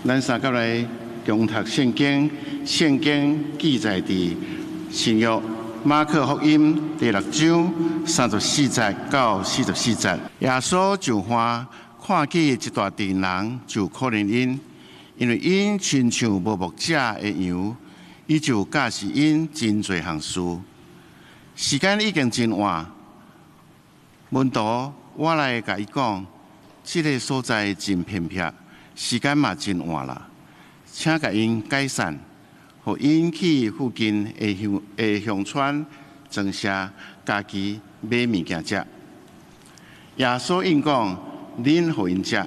咱三佮來共讀聖經，聖經記載佇新約馬可福音第六章34節到44節。耶穌上岸，看見一大陣人就可憐𪜶，因為𪜶親像無牧者的羊，伊就教示𪜶真濟項事。時間已經真晚，門徒倚來共伊講，這个所在真偏僻，時間嘛真晚啦，請共𪜶解散，予𪜶去附近的鄉村莊舍，家己買物件食。耶穌應講：恁予𪜶食。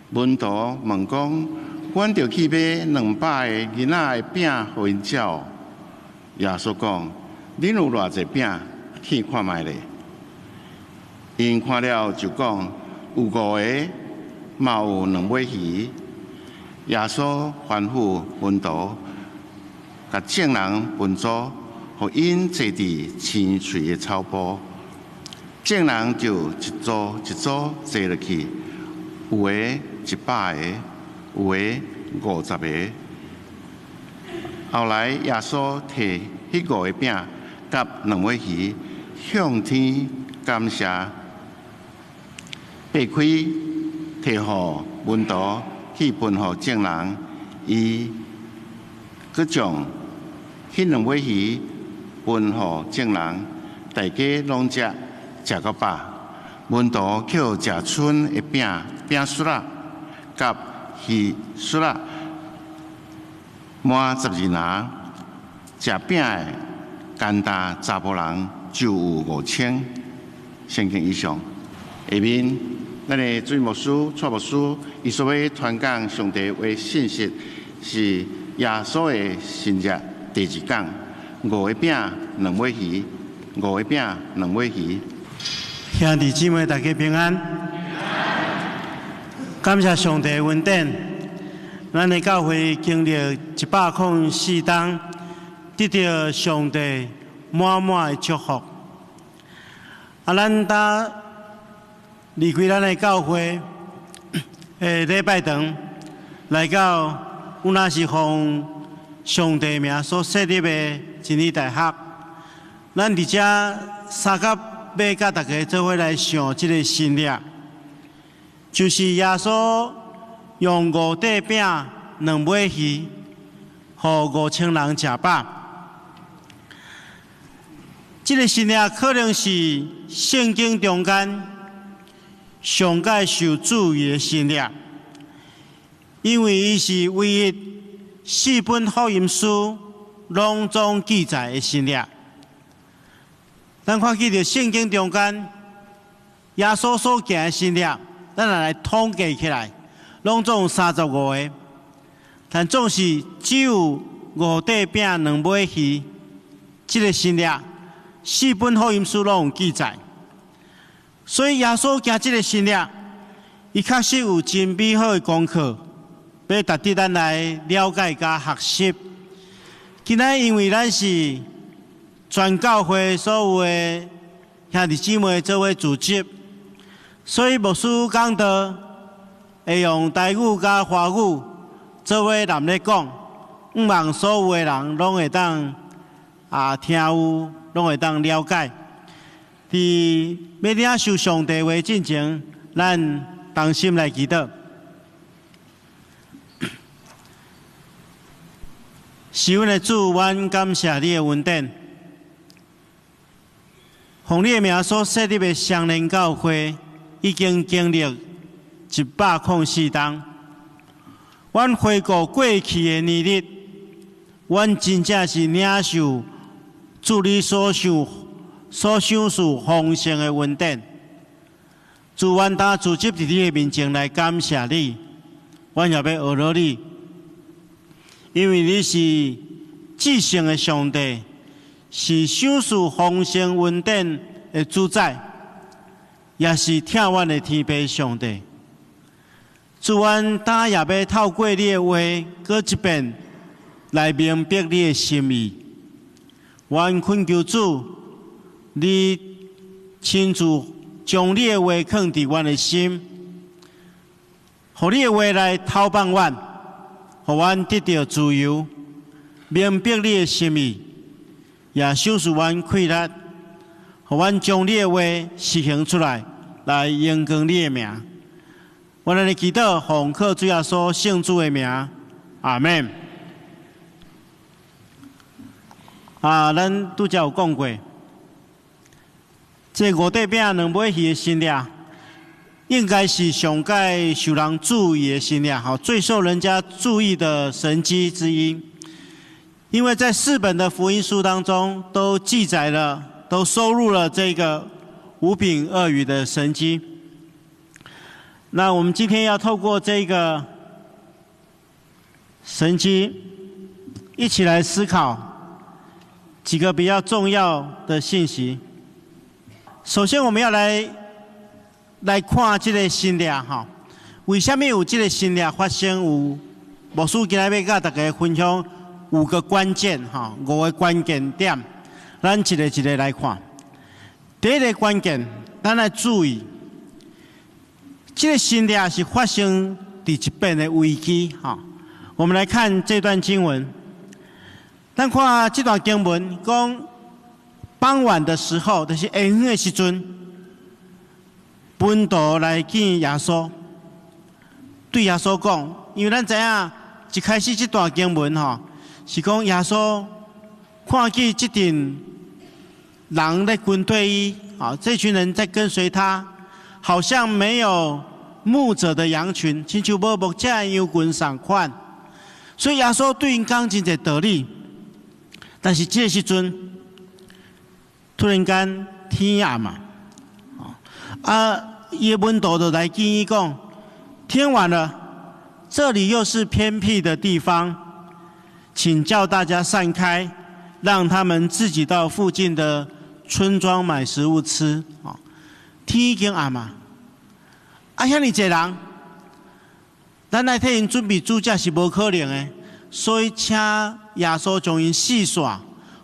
門徒問講：阮著去買200个囡仔的餅予𪜶食哦。耶穌講：恁有偌濟餅？去看覓咧。𪜶看了就講：有五個，嘛有兩尾魚。耶穌吩咐門徒，共眾人分組，予𪜶坐佇青翠的草埔。眾人就一組一組坐落去，有的100个，有的50个。後來耶穌提彼五个餅佮兩尾魚，向天感謝，擘開，提予門徒去分予眾人，伊閣將彼兩尾魚分予眾人，大家攏食，食到飽。門徒抾食賰的餅餅屑仔，佮魚屑仔，滿12籃。食餅的單單查埔人就有5000。聖經以上，下面咱的主任牧師、蔡牧師，伊所欲傳講上帝話信息是耶穌的神蹟第二講，五个餅兩尾魚，五個餅兩尾魚。兄弟姊妹大家平安，感謝上帝恩典，咱的教會經歷104冬，得到上帝滿滿的祝福。啊，咱今離開咱的教會的禮拜堂，來到有若是奉上帝名所設立的真理大學，咱佇遮三佮欲佮大家做伙來上這个神蹟，就是耶穌用五塊餅兩尾魚，予5000人食飽。這个神蹟可能是聖經中間上蓋受注意的神蹟，因為伊是唯一四本福音書攏總記載的神蹟。咱看見著聖經中間耶穌所行的神蹟，咱若來統計起來，攏總有35個，但總是只有五塊餅兩尾魚，這个神蹟，四本福音書攏有記載。所以耶穌行這个神蹟，伊確實有真美好的功課，欲值得咱來了解佮學習。今仔因為咱是全教會所有的兄弟姊妹做伙組織，所以牧師講道會用台語佮華語做伙連咧講，向望所有的人攏會當聽有，攏會當了解。佇欲領受上帝話進前，咱同心來祈禱。是阮的主，阮感謝你的恩典。奉你的名所設立的雙連教會，已經經歷104冬。阮回顧過去的年日，阮真正是領受主你所賞賜豐盛的恩典。主，阮今組織佇你的面前來感謝你，阮也欲學落你，因為你是至聖的上帝，是賞賜豐盛恩典的主宰，也是疼阮的天父上帝。主，阮今也欲透過你的話，閣一遍來明白你的心意。阮懇求主，你親自將你的話囥佇阮的心，予你的話來透放阮。予阮得著自由，明白你的心意，也賞賜阮氣力，予阮將你的話實行出來，來榮光你的名。阮按呢祈禱，奉靠主耶穌聖子的名，阿們。啊，咱拄才有講過，這五塊餅兩尾魚的神跡，應該是上蓋受人注意的神跡，吼，最受人家注意的神蹟之一。因為在四本的福音書當中，都記載了，都收錄了這個五餅二魚的神蹟。那我們今天要透過這個神蹟，一起來思考幾個比較重要的信息。首先，我們要來看這個神跡哈，為什麼有這個神跡發生？有牧師今仔日欲佮大家分享五個關鍵哈，五個關鍵點，咱一個一個來看。第一個關鍵，咱來注意，這個神跡是發生佇一遍的危機哈。我們來看這段經文，咱看這段經文講，傍晚的時候，就是下昏的時陣，門徒來見耶穌，對耶穌講，因為咱知影一開始這段經文吼，是講耶穌看見這陣人咧跟隨伊，啊，這群人在跟隨他，好像沒有牧者的羊群，親像無牧者的羊群仝款，所以耶穌對𪜶講真濟道理，但是這個時陣突然間天暗嘛，啊，伊的門徒就來建議講，天晚了，這裡又是偏僻的地方，請叫大家散開，讓他們自己到附近的村莊買食物吃。啊，天已經暗嘛，啊，遐爾濟人，咱來替𪜶準備煮食是無可能的，所以請耶穌將𪜶四散，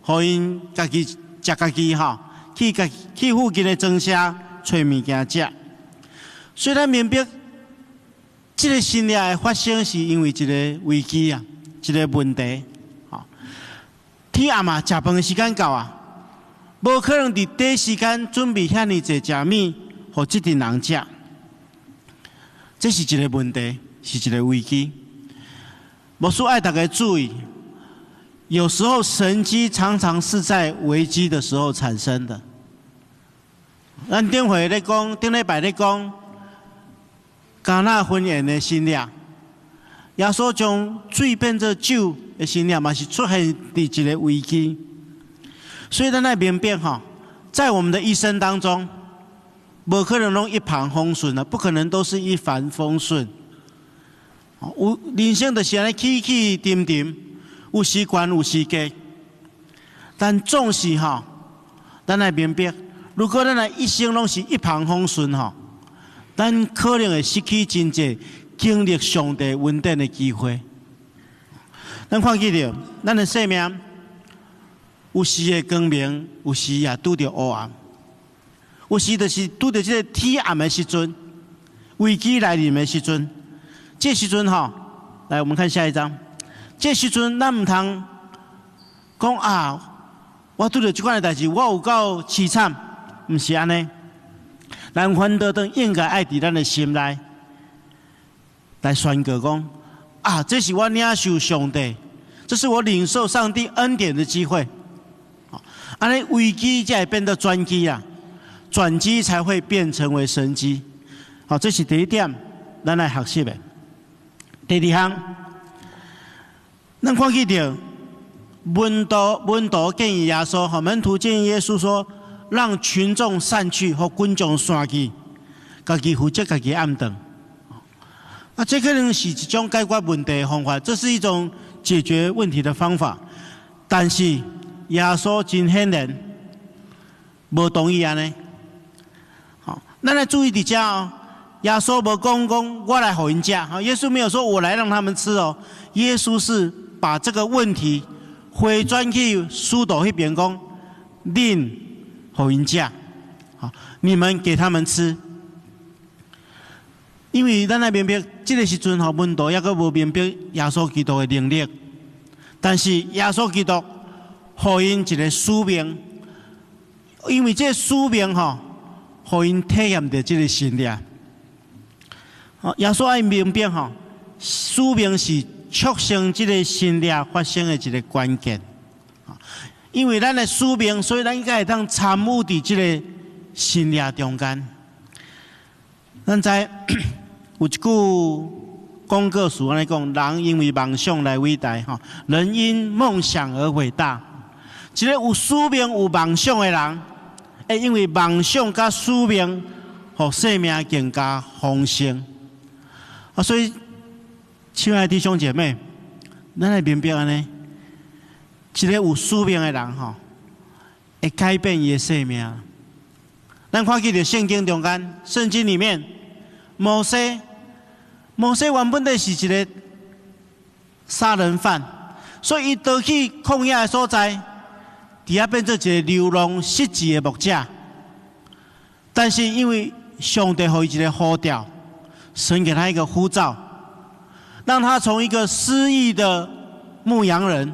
予𪜶家己食家己吼，去家去附近的莊舍揣物件食。所以咱明白，這個神跡的發生是因為一個危機啊，一個問題。吼，天暗嘛，食飯的時間到啊，無可能佇短時間準備遐爾濟食物，予這陣人食。這是一個問題，是一個危機。牧師愛大家注意，有時候神蹟常常是在危機的時候產生的。咱頂回咧講，頂禮拜咧講，迦拿婚宴的神跡，耶穌將水變做酒的神跡，嘛是出現佇一個危機。所以咱愛明白吼，在我們的一生當中，無可能攏一帆風順啊，不可能都是一帆風順。有人生就是按呢起起沉沉，有時懸有時低。但總是吼，咱愛明白，如果咱來一生攏是一帆風順吼，咱可能會失去真濟經歷上帝恩典的機會。咱看見著，咱的生命有時會光明，有時也拄著烏暗。有時就是拄著這個天暗的時陣，危機來臨的時陣，這時陣吼，來我們看下一張。這時陣咱毋通講啊，我拄著這款的代誌，我有夠淒慘，毋是按呢。咱反倒轉應該愛佇咱的心內來宣告講啊，這是我領受上帝，這是我領受上帝恩典的機會。按呢危機才會變做轉機啊，轉機才會變成為神蹟。好，這是第一點，咱來學習的。第二項，咱看見著門徒建議耶穌，吼，門徒建議耶穌說，讓群眾散去，予群眾散去，家己負責家己暗頓。啊，這可能是一種解決問題的方法，這是一種解決問題的方法。但是耶穌真顯然無同意按呢。好，咱來注意佇遮哦，耶穌無講講我來予𪜶食，吼，耶穌沒有說我來讓他們吃哦。耶穌是把這個問題回轉去使徒彼邊講，恁予𪜶食，好，你們給他們吃。因為咱愛明白，這個時陣吼，門徒猶閣無明白耶穌基督的能力，但是耶穌基督予𪜶一個使命，因為這個使命吼，予𪜶體驗著這個神力。耶穌愛明白吼，使命是促成這個神力發生的一個關鍵。因為咱的使命，所以咱才會當參與佇這個神力中間。咱知有一句廣告詞按呢講：人因為夢想來偉大，吼，人因夢想而偉大。一個有使命、有夢想的人，會因為夢想佮使命，予生命更加豐盛。啊，所以，親愛的弟兄姐妹，咱愛明白按呢，一個有使命的人，吼，會改變伊的生命。咱看見佇聖經中間，聖經裡面，摩西，摩西原本底是一個殺人犯，所以伊逃去曠野的所在，佇遐變做一個流浪失志的牧者。但是因為上帝予伊一個呼召，神給他一個呼召，讓他從一個失意的牧羊人，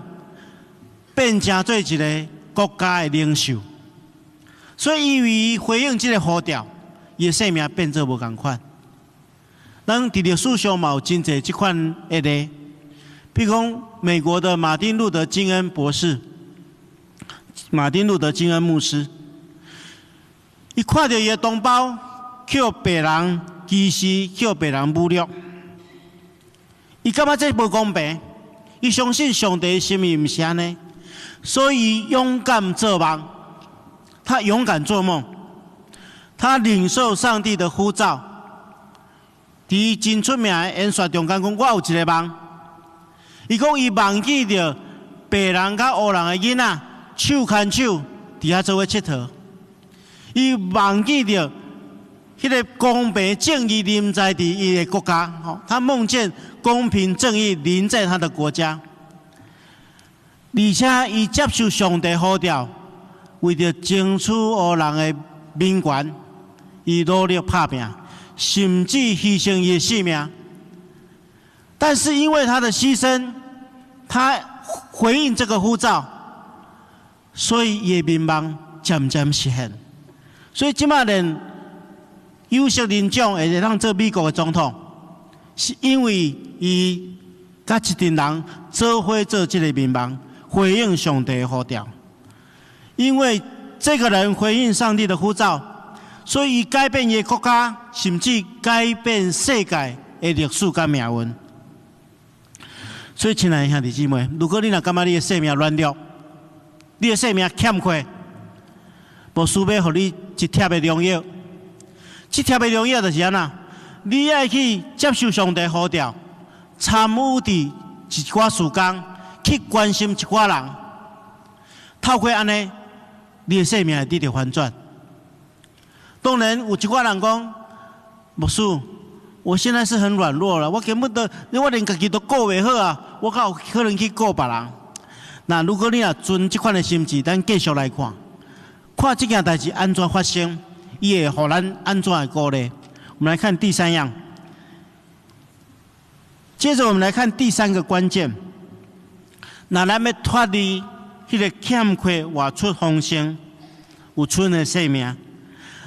變成做一個國家的領袖。所以，因為回應這個呼召，伊的生命變做無仝款。咱佇歷史上嘛有真濟這款的例，比如講美國的馬丁路德金恩博士，馬丁路德金恩牧師，伊看著伊的同胞予白人歧視，予白人侮辱，伊感覺這無公平，伊相信上帝的心意毋是按呢，所以勇敢做夢，他勇敢做夢，他領受上帝的呼召。佇真出名的演說中間講，我有一個夢。伊講伊夢見著白人佮黑人的囡仔手牽手佇遐做伙𨑨迌。伊夢見著彼個公平正義臨在佇伊的國家，吼，他夢見公平正義臨在他的國家，而且伊接受上帝呼召，為著爭取黑人的民權，伊努力拍拚，甚至犧牲伊的性命。但是因為他的犧牲，他回應這個呼召，所以伊的願望漸漸實現。所以這擺連有色人種會當做美國的總統，是因為伊佮一群人做伙做這個願望，回應上帝的呼召。因為這個人回應上帝的呼召，所以伊改變伊的國家，甚至改變世界的歷史佮命運。所以，親愛的兄弟姊妹，如果你若感覺你的生命軟弱，你的生命欠缺，牧師欲予你一帖的良藥。這帖的良藥就是按怎？你愛去接受上帝呼召，參與佇一寡事工，去關心一寡人。透過按呢，你的生命會得著翻轉。當然有一寡人講，牧師，我現在是很軟弱了，我根本都，我連家己都顧袂好啊，我哪有可能去顧別人？那如果你若存這款的心志，咱繼續來看，看這件代誌按怎發生，伊會予咱按怎的鼓勵。我們來看第三樣，接着我們來看第三個關鍵。若咱欲脫離彼個欠缺活出豐盛、有春的生命，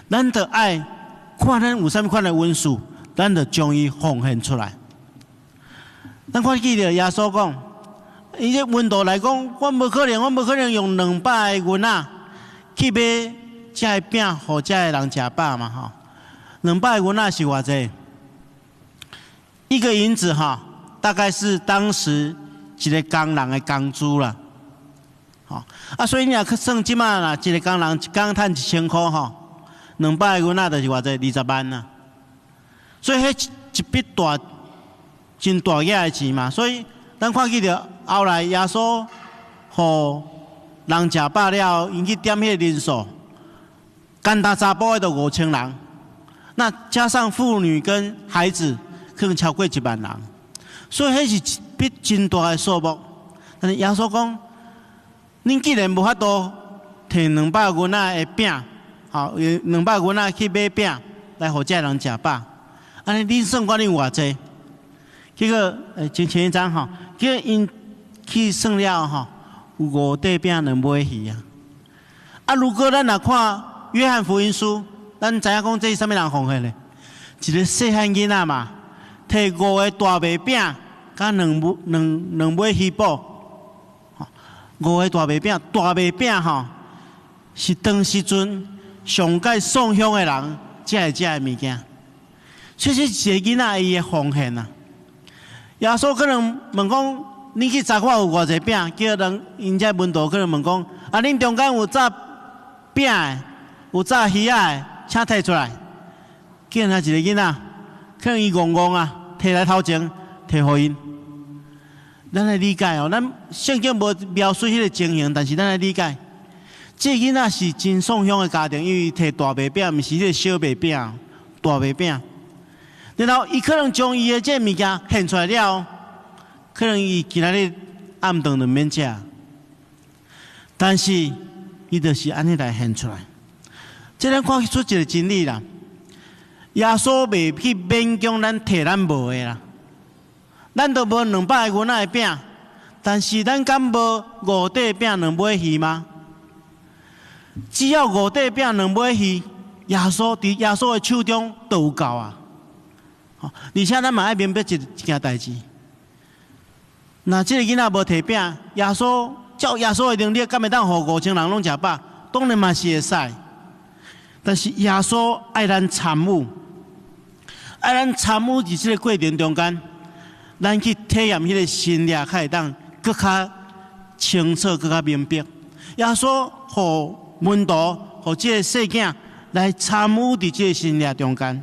咱著愛看咱有啥物款的恩賜，咱著將伊奉獻出來。咱看記著耶穌講，伊這門徒來講，我無可能用200個銀仔去買這个餅，予這个人食飽嘛吼。200個銀仔是偌濟？一個銀子哈，大概是當時一個工人的工資啦。吼啊，所以你若去算這擺啦，一個工人一工趁1000箍吼，200個銀仔就是偌濟？20萬啊。所以彼一筆大真大額的錢嘛，所以咱看見著後來耶穌予人食飽了，𪜶去點彼個人數，干焦查埔的就5000人，那加上婦女跟孩子，可能超過1萬人，所以彼是一筆真大的數目。但是耶穌講，恁既然無法度提200個銀仔的餅，吼，用兩百銀仔去買餅來予這人食飽，按呢恁算看恁有偌濟？結果前前一張吼，結果𪜶去算了吼，有五塊餅兩尾魚啊。啊，如果咱若看約翰福音書，咱知影講這是啥物人奉獻的？一個細漢囡仔嘛，提五個大麥餅佮兩尾魚脯，五個大麥餅，大麥餅吼，是當時陣上蓋送香的人才會食的物件。所以這是一個囡仔伊的奉獻啊。耶穌可能問講：你去查看有偌濟餅？叫人𪜶這門徒可能問講：啊，恁中間有紮餅的，有紮魚仔的，請提出來。見啊一個囡仔，可能伊戇戇啊，提來頭前，提予𪜶。咱來理解哦，咱聖經無描述彼個情形，但是咱來理解，這個囡仔是真送香的家庭，因為提大麥餅，毋是彼個小麥餅，大麥餅。然後伊可能將伊的這個物件獻出來了，可能伊今仔日暗頓就免食，但是伊就是按呢來獻出來。這咱看出一個真理啦，耶穌袂去勉強咱提咱無的啦，咱都無200個囡仔的餅，但是咱敢無五塊餅兩尾魚嗎？只要五塊餅兩尾魚，耶穌佇耶穌的手中都有夠啊！而且咱嘛愛明白一件代誌，若這個囡仔無提餅，耶穌照耶穌的能力，敢會當予5000人攏食飽？當然嘛是會使。但是耶穌愛咱參與，愛咱參與佇這個過程中間，咱去體驗彼個神蹟，較會當閣較清楚、閣較明白。耶穌予門徒、予這個細囝來參與佇這個神蹟中間。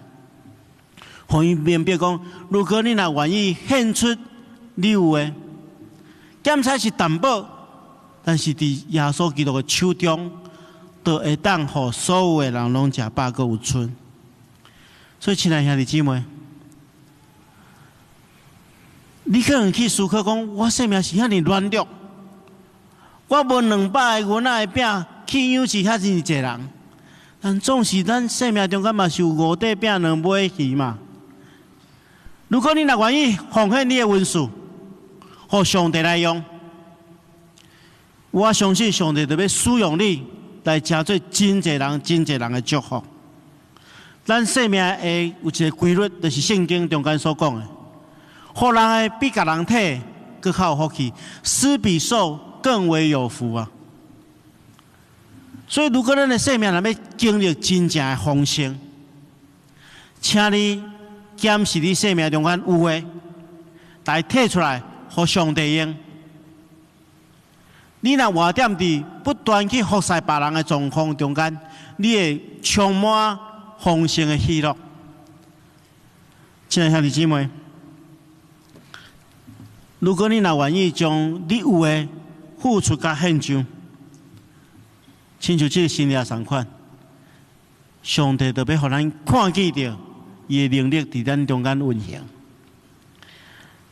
予伊明白講，如果你若願意獻出你有的，減菜是淡薄，但是佇耶穌基督的手中，就會當予所有的人攏食飽，閣有賰。所以，親愛兄弟姊妹，你可能去思考講，我生命是遐爾軟弱，我無200個囡仔的餅去養飼遐爾濟人，但總是咱生命中間嘛是有五塊餅兩尾魚嘛。如果你若願意奉獻你的恩賜，予上帝來用，我相信上帝就欲使用你來成做真濟人、真濟人的祝福。咱生命會有一個規律，就是聖經中間所講的，予人的比共人提閣較有福氣，施比受更為有福啊！所以，如果咱的生命若欲經歷真正的豐盛，請你檢視你生命中間有的，來提出來，予上帝用。你若活踮佇不斷去服侍別人的狀況中間，你會充滿豐盛的喜樂。親愛兄弟姊妹，如果你若願意將你有的付出佮獻上，親像這個神蹟仝款，上帝就欲予咱看見著伊的能力佇咱中間運行。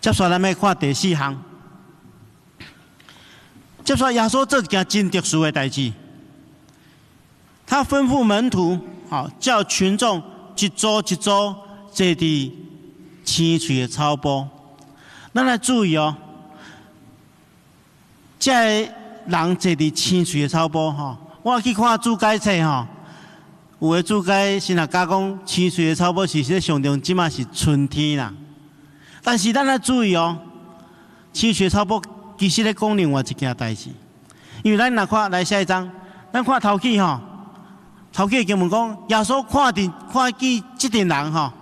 接續咱欲看第四項，接續耶穌做一件真特殊的代誌，他吩咐門徒，好叫群眾一組一組坐佇青翠的草埔。咱來注意哦，這个人坐佇青翠的草埔吼，我去看注解冊吼，有的注解神學家講青翠的草埔是說象徵這馬是春天啦。但是咱來注意哦，青翠的草埔其實咧講另外一件代誌，因為咱若看來下一張，咱看頭起吼，頭起的經文講，耶穌看見這陣人吼，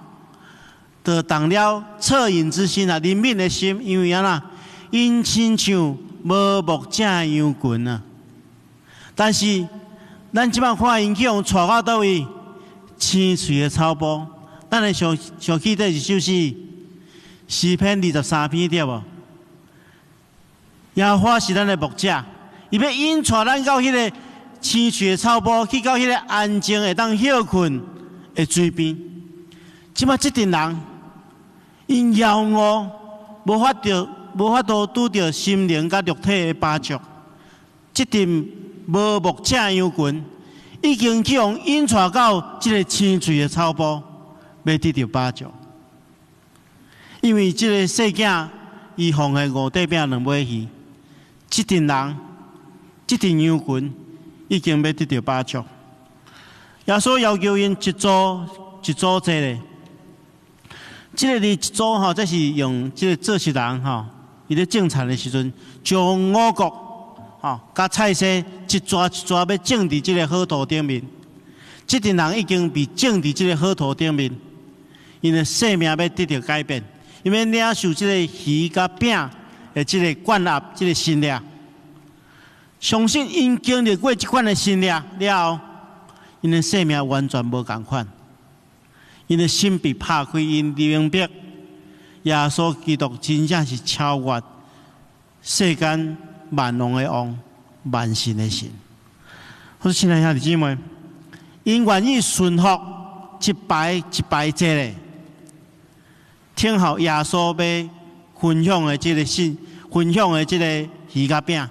就動了惻隱之心啊，憐憫的心，因為按怎，𪜶親像無牧者的羊群啊。但是咱這擺看𪜶去予帶到佗位？青翠的草埔，咱會想想起佗一首詩，詩篇23篇對無？耶和華是咱的牧者，伊欲引帶咱到彼個青翠的草埔，去到彼個安靜會當歇睏的水邊。這擺這陣人，𪜶枵餓，無法度拄著心靈佮肉體的飽足。這陣無牧者羊群，已經去予引帶到這个青翠的草埔，欲得著飽足。因為這个細囝伊奉獻五塊餅兩尾魚，這陣人，這陣羊群已經欲得著飽足。耶穌要求𪜶一組一組坐咧，這个字一組吼，這是用這个做食人吼，伊咧種田的時陣，將五穀吼佮菜蔬一撮一撮欲種佇這个好土頂面。這陣人已經被種佇這个好土頂面，𪜶的生命欲得著改變，𪜶欲領受這个魚佮餅的這个灌壓，這个神蹟。相信𪜶經歷過這款的神蹟了後，𪜶的生命完全無仝款，𪜶的心被拍開，𪜶明白耶穌基督真正是超越世間萬王的王、萬神的神。好，親愛兄弟姊妹，𪜶願意順服一排一排坐咧，聽候耶穌欲分享的這个信，分享的這个魚佮餅，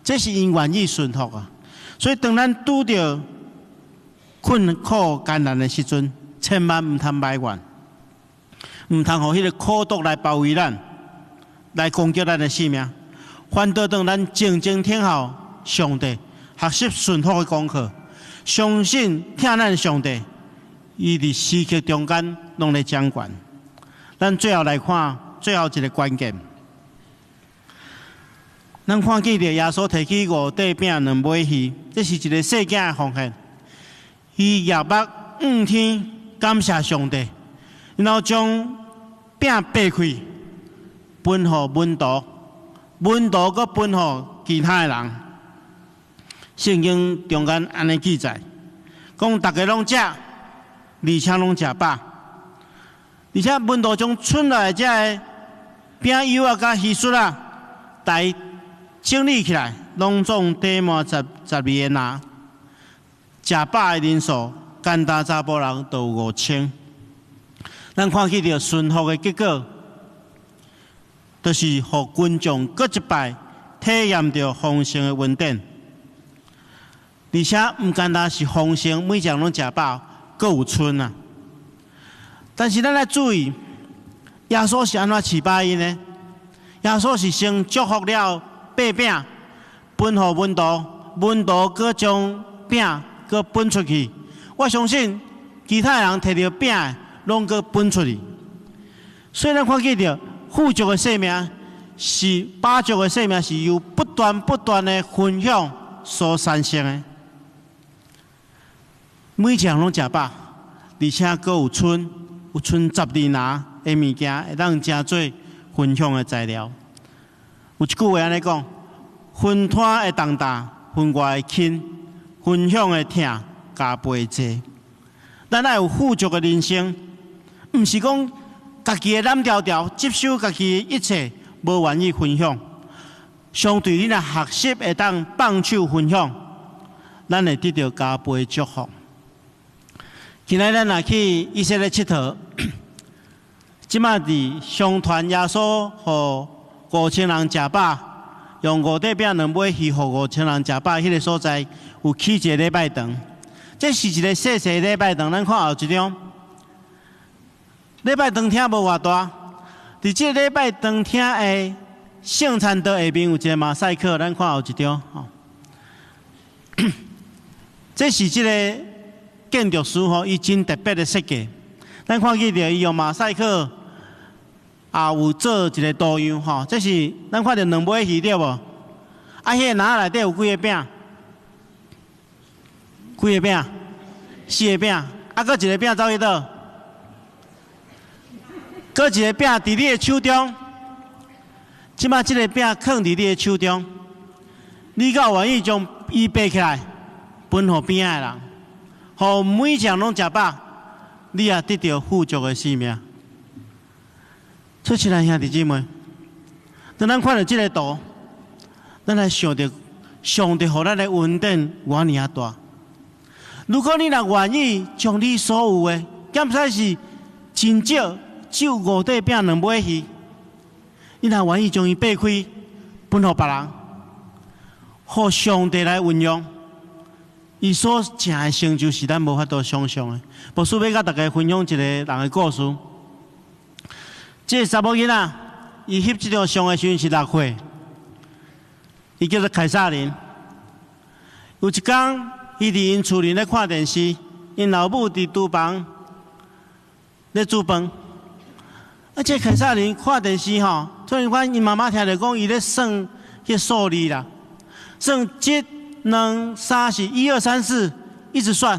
這是𪜶願意順服啊。所以當咱拄著困苦艱難的時陣，千萬毋通埋怨，毋通予彼个苦毒來包圍咱，來攻擊咱的性命。反倒當咱靜靜聽候上帝，學習順服的功課，相信疼咱的上帝，伊佇時刻中間攏咧掌權。咱最後來看最後一个關鍵，咱看見著耶穌提起五塊餅兩尾魚，這是一个細囝的奉獻。伊舉目向天感謝上帝，然後將餅擘開，分予門徒，門徒閣分予其他的人。聖經中間按呢記載，講逐家攏食，而且攏食飽，而且門徒將剩落來這个餅幼仔佮魚屑仔，來整理起來，攏總填滿12個籃。食飽的人數，簡單查埔人都有5000。咱看見著順服的結果，就是予群眾閣一擺體驗著豐盛的恩典，而且毋單單是豐盛，每一人攏食飽，閣有剩啊。但是咱愛注意，耶穌是按怎飼飽𪜶呢？耶穌是先祝福了擘餅，分予門徒，門徒閣將餅閣分出去。我相信其他人提著餅，攏閣分出去。所以咱看見著富足的生命是飽足的生命，是由不斷不斷的分享所產生的。每一人攏食飽，而且閣有剩，有剩十二籃的物件，會當成做分享的材料。有一句話按呢講：分攤會重擔，分外會輕；分享會疼，加倍濟。咱愛有富足的人生，毋是講家己的攬牢牢，接受家己的一切，無願意分享。相對你若學習會當放手分享，咱會得著加倍祝福。今仔咱若去以色列𨑨迌，這馬佇相傳耶穌予5000人食飽，用五塊餅兩尾魚予五千人食飽，彼个所在有起一个禮拜堂。這是一个細細禮拜堂，咱看後一張。禮拜堂廳無偌大，佇這個禮拜堂廳的聖餐桌下面有一个馬賽克，咱看後一張。吼，這是這个建築師吼，伊真特別的設計。咱看見著伊用馬賽克，也有做一个圖樣吼。這是咱看著兩尾魚對無？啊，彼个籃內底有幾个餅？幾个餅？四个餅。啊，閣一个餅走去佗？閣一个餅佇你的手中。這馬這个餅囥佇你的手中，你敢有願意將伊擘起來，分予邊仔的人，予每一人攏食飽，你也得著富足的生命。所以，親愛兄弟姊妹，當咱看著這个圖，咱來想著上帝予咱的恩典偌爾仔大。如果你若願意將你所有的，減使是真少，只有五塊餅兩尾魚，你若願意將伊擘開，分予別人，予上帝來運用，伊所成的成就是咱無法度想象的。牧師欲佮大家分享一个人的故事。這个查某囡仔，伊翕這張相的時陣是6歲，伊叫做凱撒琳。有一工，伊佇𪜶厝裡咧看電視，𪜶老母佇廚房咧煮飯。啊，這凱撒琳看電視吼，突然間𪜶媽媽聽著講伊咧算彼數字啦，算一、兩、三、四，一二三四，一直算，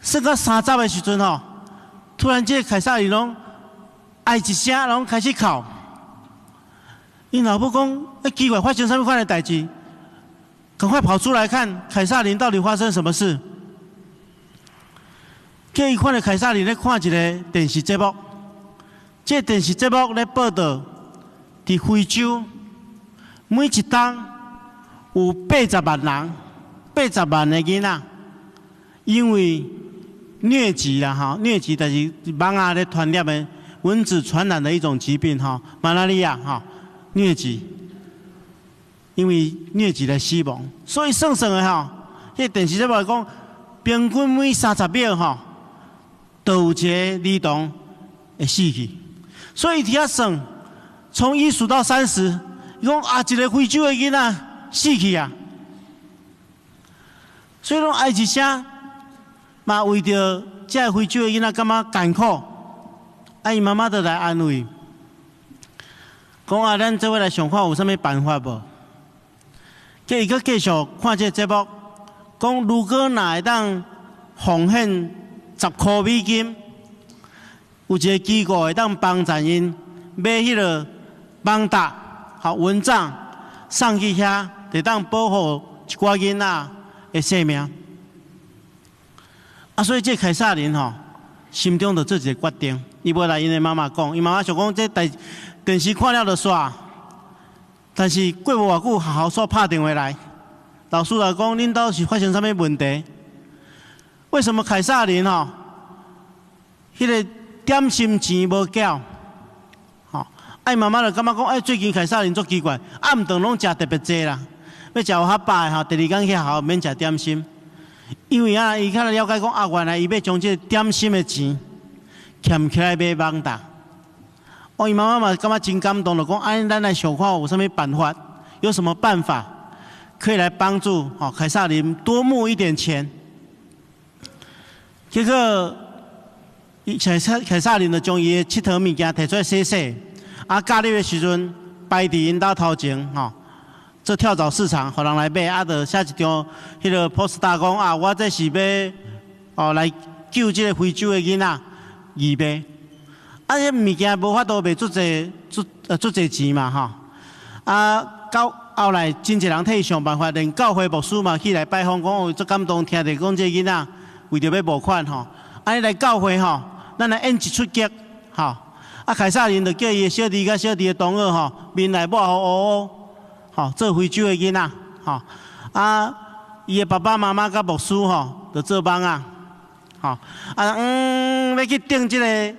算到30的時陣吼，突然這凱撒琳攏哀一聲，攏開始哭。𪜶老母講：欸，奇怪，發生啥物款的代誌？趕快跑出來看凱撒琳到底發生什麼事。叫伊看著凱撒琳咧看一個電視節目，這個電視節目咧報道，佇非洲每一冬有八十萬人，80萬的囡仔，因為瘧疾啦，吼，瘧疾就是蚊仔咧傳染的，蚊子傳染的一種疾病，吼，馬拉利亞，吼，瘧疾，因為瘧疾來死亡，所以算算的吼，彼個電視節目來講，平均每30秒吼，都有一個兒童會死去，所以佇遐算，從一數到三十，伊講啊，一個非洲的囡仔死去啊，所以攏哀一聲，嘛為著這个非洲的囡仔感覺艱苦，啊，伊媽媽就來安慰，講啊，咱做伙來想看有啥物辦法無？叫伊閣繼續看這個節目，講如果若會當奉獻10箍美金，有一個機構會當幫助𪜶買彼個網罩、予蚊帳送去遐，會當保護一寡囡仔的性命。啊，所以這凱撒琳吼，心中就做一個決定，伊無來𪜶的媽媽講，伊媽媽想講這代電視看了就煞，但是過無偌久，學校煞拍電話來，老師來講，恁兜是發生啥物問題？為什麼凱撒琳吼，彼個點心錢無繳？吼，啊，伊媽媽就感覺講，欸，最近凱撒琳足奇怪，暗頓攏食特別濟啦，欲食有較飽的吼，第二工去學校免食點心。因為啊，伊較了解講啊，原來伊欲將這個點心的錢儉起來買網罩。哦，伊媽媽嘛感覺真感動，就講，按呢咱來想看有啥物辦法，有什麼辦法可以來幫助吼凱撒琳多募一點錢。結果，凱撒琳就將伊的𨑨迌物件提出來洗洗，啊，假日的時陣擺佇𪜶兜頭前吼，做跳蚤市場，予人來買，啊，就寫一張彼個 poster 講啊，我這是欲哦來救這個非洲的囡仔義賣。啊，彼物件無法度賣足濟，足濟錢嘛吼。啊，到後來真濟人替伊想辦法，連教會牧師嘛起來拜訪，講哦，足感動，聽著講這个囡仔為著欲募款吼，按呢來教會吼，咱來演一齣劇吼。啊，凱撒琳就叫伊的小弟佮小弟的同學吼，面內抹予烏烏，吼，做非洲的囡仔吼。啊，伊的爸爸媽媽佮牧師吼，就做蠓仔，吼。啊，欲去釘這个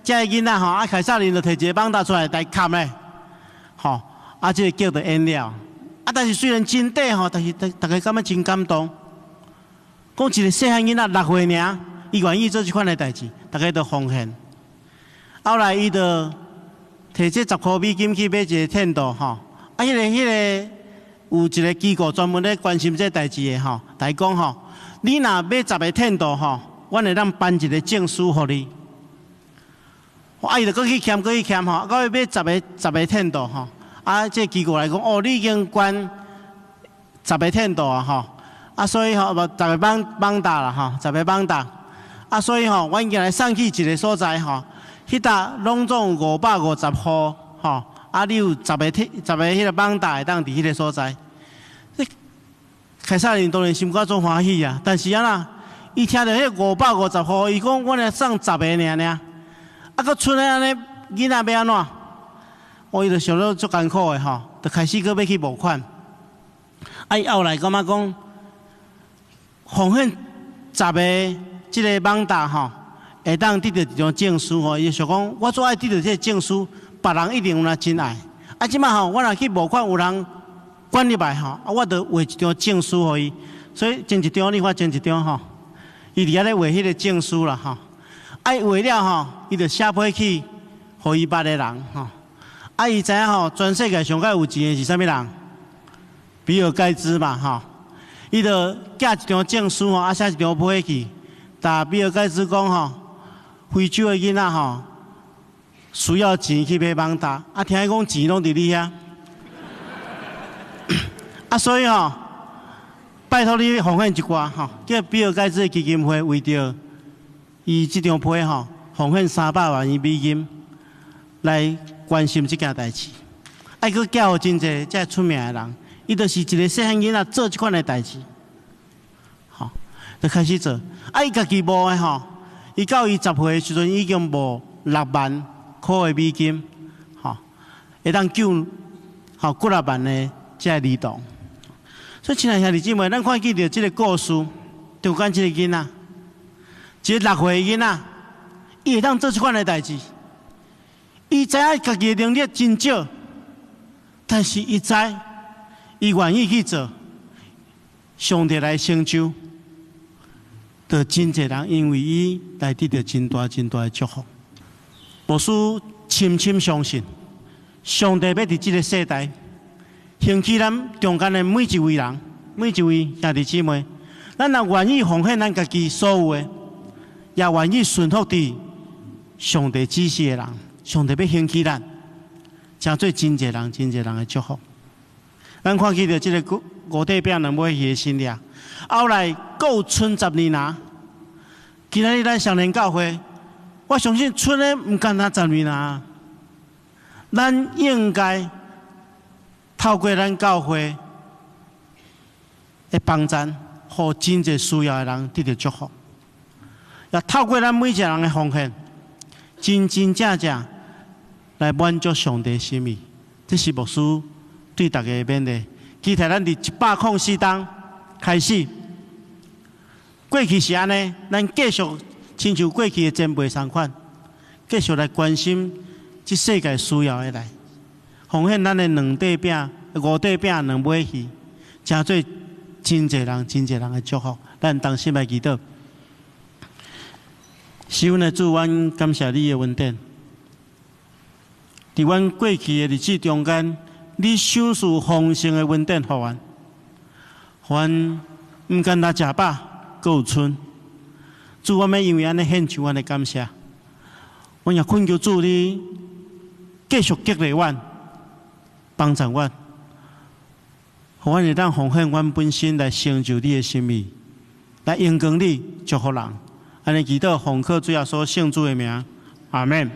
這个囡仔吼，啊，凱撒琳就提一個網罩出來來崁咧，吼，啊，這個劇就演了。啊，但是雖然真短吼，但是逐家感覺真感動。講一個細漢囡仔6歲爾，伊願意做這款的代誌，逐家都奉獻。後來伊就提這10箍美金去買一個 tent 吼，啊，彼個有一個機構專門咧關心這代誌的吼，來講吼，你若買十個 tent 吼，阮會當頒一個證書予你。啊，伊就閣去儉，閣去儉吼，閣買十個 tent 吼。啊，這個機構來講，哦，你已經捐十個 tent 啊吼，啊，所以吼，無十個網罩啦吼，十個網罩。啊，所以吼，阮今日送去一個所在吼，彼搭攏總有550戶吼，啊，你有十個彼個網罩會當佇彼個所在。凱撒琳當然心肝足歡喜啊，但是按怎，伊聽著彼550戶，伊講阮來送十個爾爾，啊，閣賰咧按呢，囡仔欲按怎？哦，伊就想到足艱苦的吼，就開始閣欲去募款。啊，伊後來感覺講，奉獻十個這个網罩吼，會當得著一張證書吼。伊就想講，我足愛得著這個證書，別人一定有若真愛。啊，這擺吼，我若去募款，有人捐入來吼，啊，我就畫一張證書予伊。所以前一張你看前一張吼，伊佇遐咧畫彼個證書啦吼。啊，伊畫了吼，伊就寫批去予予伊捌的人吼。啊，伊知影吼，全世界上較有錢的是啥物人？比爾蓋茨嘛吼。伊就寄一張證書吼，啊寫一張批去，共比爾蓋茨講吼，非洲的囡仔吼需要錢去買蠓罩，啊聽伊講錢攏佇你遐，啊所以吼，拜託你奉獻一寡吼，叫比爾蓋茨的基金會為著伊這張批吼，奉獻300萬美金來關心這件代誌。啊，閣寄予真濟這出名的人，伊就是一個細漢囡仔做這款的代誌，吼，就開始做。啊，伊家己募的吼，伊到伊10歲的時陣已經募6萬塊的美金，吼，會當救吼幾若萬的這個兒童。所以，親愛兄弟姊妹，咱看見著這個故事，就講這個囡仔，一個6歲的囡仔，伊會當做這款的代誌。伊知影家己的能力真少，但是伊知，伊願意去做，上帝來成就，就真濟人因為伊來得著真大真大的祝福。牧師深深相信，上帝欲佇這個世代興起咱中間的每一位人，每一位兄弟姊妹，咱若願意奉獻咱家己所有的，也願意順服佇上帝指示的人，上帝欲興起咱，成做真濟人、真濟人的祝福。咱看見著這個五塊餅兩尾魚的神跡，後來閣有賰12籃。今仔日咱雙連教會，我相信賰的毋干焦十二籃，咱應該透過咱教會的幫贊，予真濟需要的人得著祝福。也透過咱每一個人的奉獻，真真正正來滿足上帝心意。這是牧師對大家的勉勵。期待咱佇104冬開始，過去是按呢，咱繼續親像過去的前輩相款，繼續來關心這世界需要的來，奉獻咱的兩塊餅、五塊餅兩尾魚，成做真濟人、真濟人的祝福。咱同心來祈禱。是阮的主，阮感謝你的恩典。佇阮過去的日子中間，你賞賜豐盛的恩典予阮，予阮毋干焦食飽，閣有賰。主，我們因為按呢獻上阮的感謝，阮也懇求主你繼續激勵阮，幫助阮，予阮會當奉獻阮本身來成就你的心意，來榮光你，祝福人。按呢祈禱，奉靠主耶穌聖子的名，阿門。